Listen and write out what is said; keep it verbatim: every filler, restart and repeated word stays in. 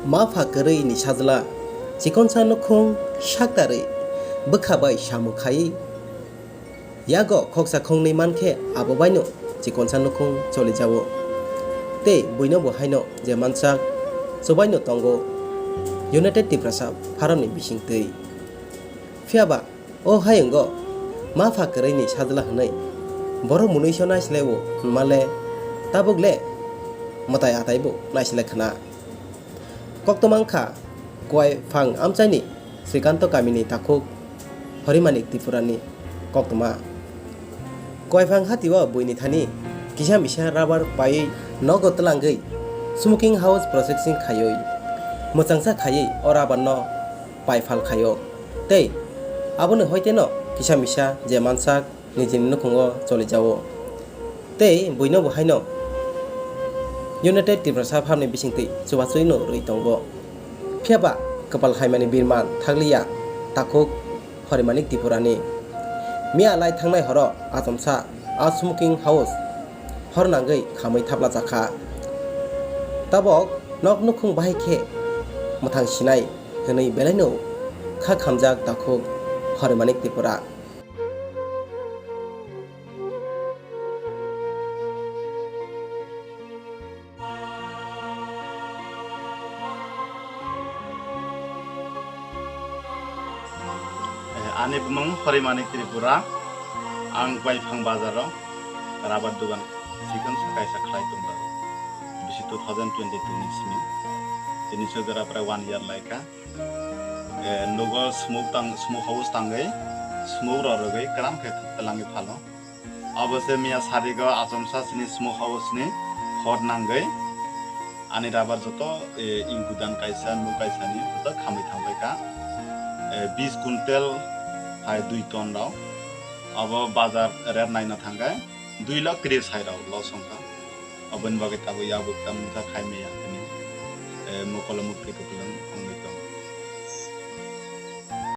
Ma pha kwrwi ni sajla chikonsa nukhung saktarwi bwkha bai samung khai yago khoksa khongnwi mankhe abo baino chikonsa nukhung cholijago. Tei buino bo haino je mansak chubaino tongo United Tiprasa Forum ni bisingtwi. Phiyaba o hayungo ma pha kwrwi ni sajla hwnwi borok mwnwiso naisilai o hwnma le tabuk le mwtai atai bo naisilai khna. Koktwma wngkha Kuaiphang amchaini Srikanto kamini takhuk Horimanik Tripurani koktwma. Kuaiphang hatio buini thani kisa misa rubber paiwi nogo twlangwi smoking house processing khaiwi mwchangsa khaiwi o rubber no paiphal khaio tei aboni hoiteno kisa misa je mansak nijini nukhungo cholijago. Tei buino bo haino United Tiprasa Farm ni bisingtwi chubachuino rwi tongo. Phiyaba kwpal haimani birman thakliya takhuk Horimanik Tripurani. Miya lai thangnai horo achomsa a smoking house hor nangwi khamwi thaplajakha. Tabok nok nukhung bahai khe mwthang sinai hwnwi belaino kha khamjak takhuk Horimanik Tripura. Eh, ani bumung Horimanik Tripura. Ang Kuaiphang bazaro rubber dogan chikon sa kaisa khlai tongjago. Bisi two thousand twenty-two ni simi. Tini sojora prai one year laikha. Eh, nogo smoke tang, smoke house tangwi, smoke rok rwgwi kwram khe twlangwi phano. Abo se miya sarigo achomsa sini smoke house ni hor nangwi ani rubber joto, eh, ingkudan kaisa, nuk kaisa ni joto khamwi thangbai kha. Eh, bis kuntel hai dui ton rok. Abo bazar rate naina thangkhe dui lakh tris hai rok loss wngkha. Aboni bagwi tabuk yabuk tamungsa khai maya hwnwi, eh, mokolo mukti kupulung wngwi tongo.